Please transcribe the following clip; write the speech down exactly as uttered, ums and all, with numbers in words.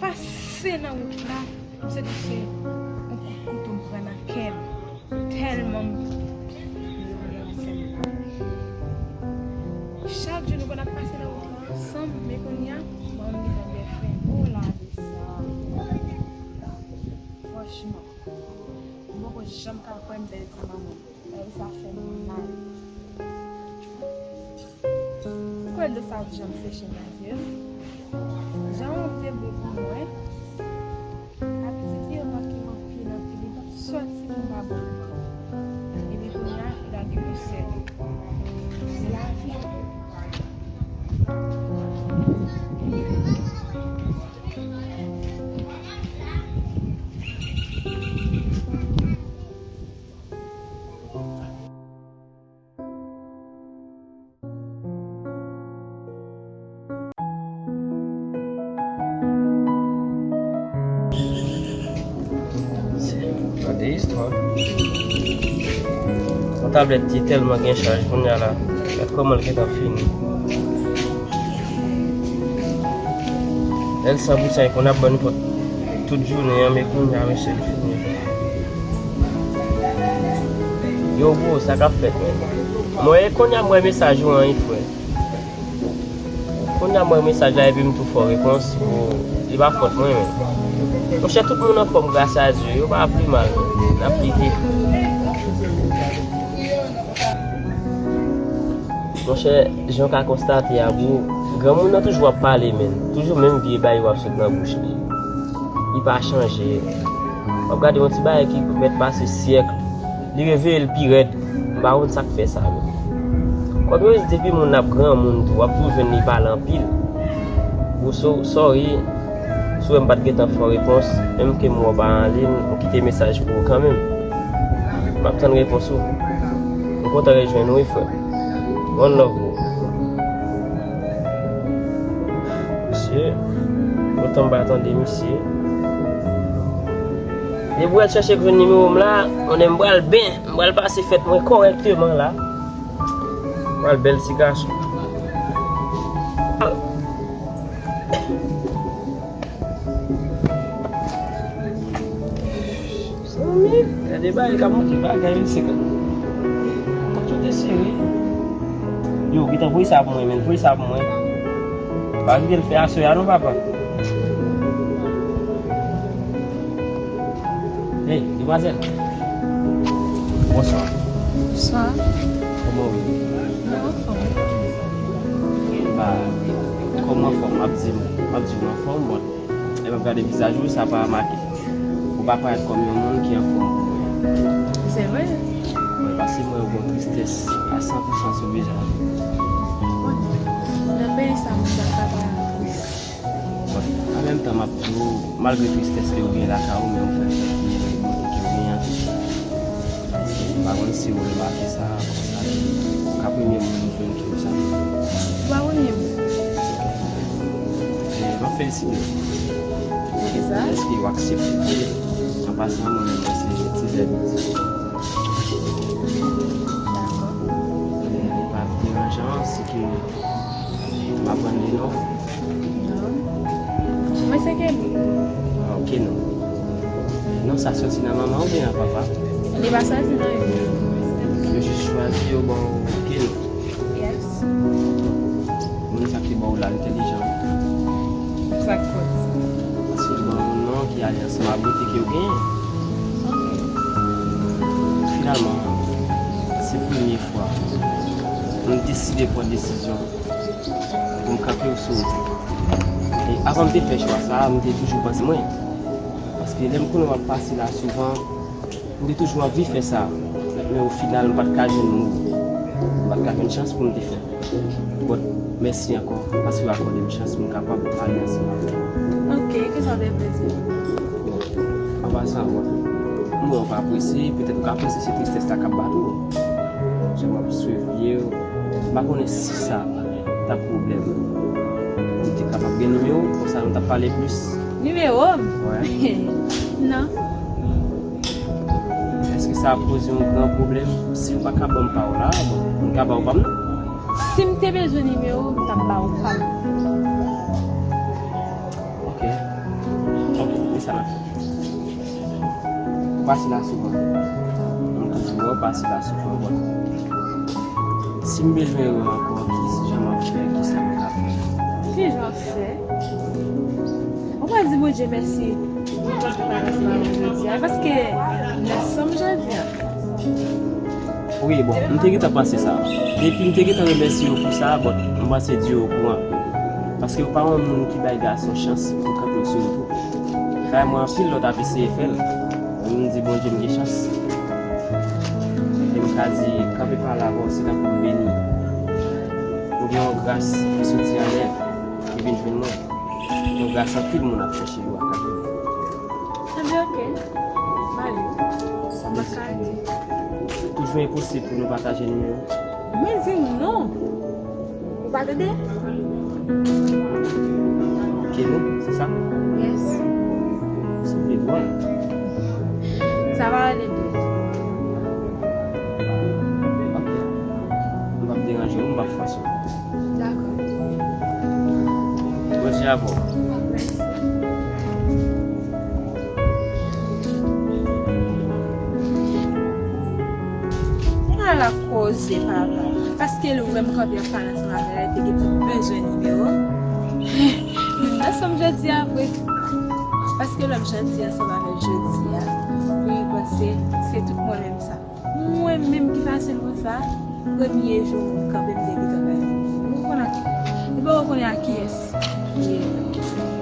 Pase nan wout la, se tou se yon kout kouto m pran nan kè m. Tèlman m, chak jou nou konn ap pase nan wout la ansanm, men kounye a, mwen menm gentan bèfè. O lavi sa. Franchman, m poko janm ka kwè m pèdi manman m. Bagay sa fè m mal. Ou kwè dlo sa ap janm seche nan zye m? Jan w te bon pou mwen, ak ti pi yo manke m anpil anpil, li p ap sòti pou m pa bon. Epi kounye a, li lage pou sèl. Se lavi. Gade istwa. Yon tablèt ki tèlman gen chaj kounye a la. Gad kòman l gentan fini. L san pou san, e konn ap ban n kòd tout jounen an, men kounye a, mesye, l fini. Yo, bro, sa k ap fèt, men? Mwen, kounye a, m wè mesaj ou an, wi, frè. Kounye a, m wè mesaj la, epi m tou fè w repons, bro. Li pa fòt mwen, men. Monchè, tout moun anfòm, gras a Dye. Yo pa pi mal, men. N ap lite. Monchè, jan w ka konstate a, bro, granmoun nan toujou ap pale, men. Toujou menm vye bagay yo ap sot nan bouch li. Li pa chanje. W ap gade yon ti bagay ki mèt pase syèk, li reveye l pi rèd. M pa konn sa k fè sa, men. Kòm yo di, depi moun ap granmoun tou, w ap toujou jwenn li pale anpil. Bro, so-, sorry. Si w wè m pa t gentan fè w repons, menm ke m wè w pa anliy, m kite mesaj pou ou kanmenm. M ap tann repons ou. M kontan rejwenn ou, wi, frè. One love, bro. Mesye, lontan m pa tande misye. Depi w al chèche jwenn nimewo m la, konnen m pral ben, m pral pase fèt mwen kòrèkteman la. M pral bèl ti gason. Zanmi, gade bagay k ap moute bagay, mesye. Kòk yo te sere. Yo, gentan voye sa pou mwen, men, voye sa pou mwen. Pa kite l fè aswè a non, papa. Hey, demwazèl. Bonswa. Bonswa. Kòman w ye? Mwen anfòm. Ba, kòm w anfòm, m ap di, m ap di w anfòm, bon. Lè m ap gade vizaj ou, sa pa make. Ou pa parèt kòm yon moun ki anfòm pou mwen. Se vre? Mwen, paske mwen wè yon tristès a san pou san sou vizaj ou. Nan peyi sa, moun sa pa pa. Bon, an menm tan, m ap di w, malgre tristès ke w gen lakay ou, men ou fè m santi bote ke w gen an. M pa konn si ou remake sa, konsa, ou ka premye moun m jwenn ki konsa. Ou pa premye moun. Eh, m ap felisite w. Poukisa? Dèske w aksepte. An pasan, mwen menm, mwen se ti zèb. Dakò. Eh, li pa deranjan si ke m aprann li non. Non. Mwen se Kenny. Ah, ok, non. Non sa soti nan manman oubyen nan papa? Li pa soti nan youn. Yo jis chwazi yo ba w Kenny. Yes. Moun sa ki ba w la entèlijan. Sa k fèt? Paske l ba w yon non ki ale ansanm ak bote ke w genyen. Ok. Finalman, se premye fwa m deside pran desizyon pou m kanpe w sou wout ou. E avan m te fè chwa sa a, m te toujou panse mwen. Paske lè m konnen w ap pase la souvan, m te toujou anvi fè sa. Men o final, m pa t ka jwenn mo. M pa t ka jwenn chans pou m te fè. But, mèsi ankò, paske w akòde m chans pou m kapab ale ansanm avè w. Ok, kisa w te vle di? Bon, an pasan, bon, m wè w pa prese, petèt ou ka panse se tristès la k ap bat ou. Jan m ap swiv li yo, m pa konnen si sa t ap pwoblèm. Ou te kapab gen nimewo, konsa nou t ap pale plis. Nimewo m? Wè. Non. Èske sa ap poze yon gran pwoblèm? Si ou pa ka ban m pa w la, bon, m ka ba w pa m nan. Si m te bezwen nimewo w, m t ap ba w pa m. Ok. Ou pase la souvan. M toujou wè w pase la souvan, bon. Si m bezwen wè w ankò, ki jan m ap fè, ki sa m ka fè? Ki jan w ap fè? Ou pral di Bondye mèsi pou tout bagay sa yo jodi a, paske nèsanm jodi a. Wi, bon, m te gentan panse sa. Depi m te gentan remèsye yo pou sa, bon, m panse Dye okouran. Paske ou pa yon moun ki bay gason chans pou kanpe sou wout ou. Sa mwen anpil lòt ap eseye fè l. Men m di Bondye m gen chans. E m ka di, kanpe pa la, bon, se tankou m beni. M gen yon gras ki soti anlè, ki vin jwenn mwen. Yon gras anpil moun ap chèche yo ak anpil. Ebyen, oke. Mali, sa m pa ka di. Toujou enposib pou nou pataje nimewo. Men di m non. Ou pa tande? Kene, se sa? Yes. Se vle dwòl. Sa va ale byen. Ok. M p ap deranje w, m p ap fòse w. Dakò. Bondye avè w. Mèsi. Ala koze, papa. Paske lè w wè m kanpe ap pale ansanm avè l, li te gentan bezwen nimewo. Li nan sanm jodi a vre. Paske lè m janti ansanm avè l jodi a, pou li panse se tout mwen menm sa. Mwen menm ki fasil konsa, premye jou moun kanpe m te gentan bay li. Ou konn ak, li poko konnen ak kiyès li ye.